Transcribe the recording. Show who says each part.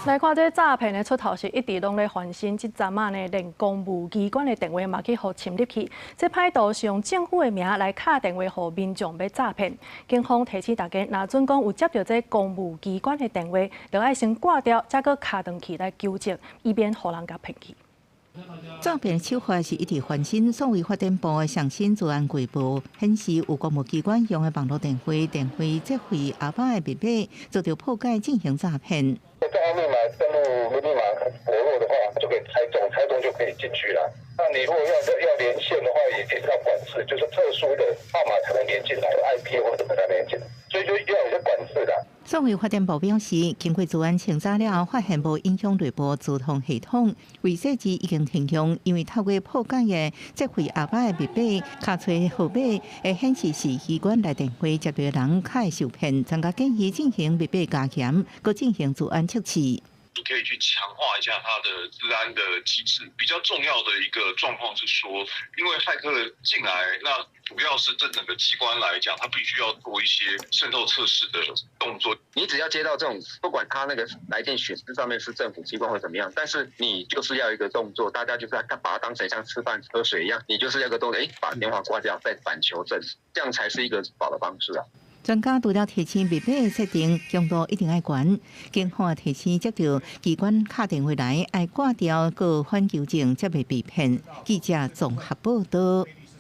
Speaker 1: 來看這詐騙的出頭是一直攏咧翻新，這陣仔呢，連公務機關的電話嘛去予侵入去。這歹徒是用政府的名來敲電話予民眾欲詐騙。警方提醒大家，若準講有接著這公務機關的電話，著愛先掛掉，才閣敲轉去來求證，以免予人共騙去。
Speaker 2: 詐騙手法是一直翻新，數位發展部的上新資安季報顯示，有公務機關用的網路電話、電費、資費、阿爸的密碼，做著破解進行詐騙。
Speaker 3: 帳號密碼登錄密碼薄弱的話，就可以猜中，猜中就可以進去了。那你如果要連線的話，也是要管制，就是特殊的號碼才能連進來，IP 或者才能連進，所以就要有些管制的。
Speaker 2: 數位發展部表示，經過資安清查了後，發現無影響內部資通系統，偽設置已經停用，因為透過破解的資費阿爸的密碼，敲出號碼會顯示是機關來電話接著人較會受騙，專家建議進行密碼加強，閣進行資安測試。
Speaker 4: 你可以去強化一下它的資安的機制。比較重要的一個狀況是說，因為駭客進來，那主要是這整個機關來講，它必須要做一些滲透測試的動作。
Speaker 5: 你只要接到這種，不管他那個來電顯示上面是政府機關或怎麼樣，但是你就是要一個動作，大家就是要把它當成像吃飯喝水一樣，你就是要個動作，把電話掛掉，再反求證，這樣才是一個保的方式啊。
Speaker 2: 專家除了提醒密碼設定強度一定愛懸，警方提醒接著機關敲電話來，愛掛掉閣反求證，才袂被騙。記者綜合報道。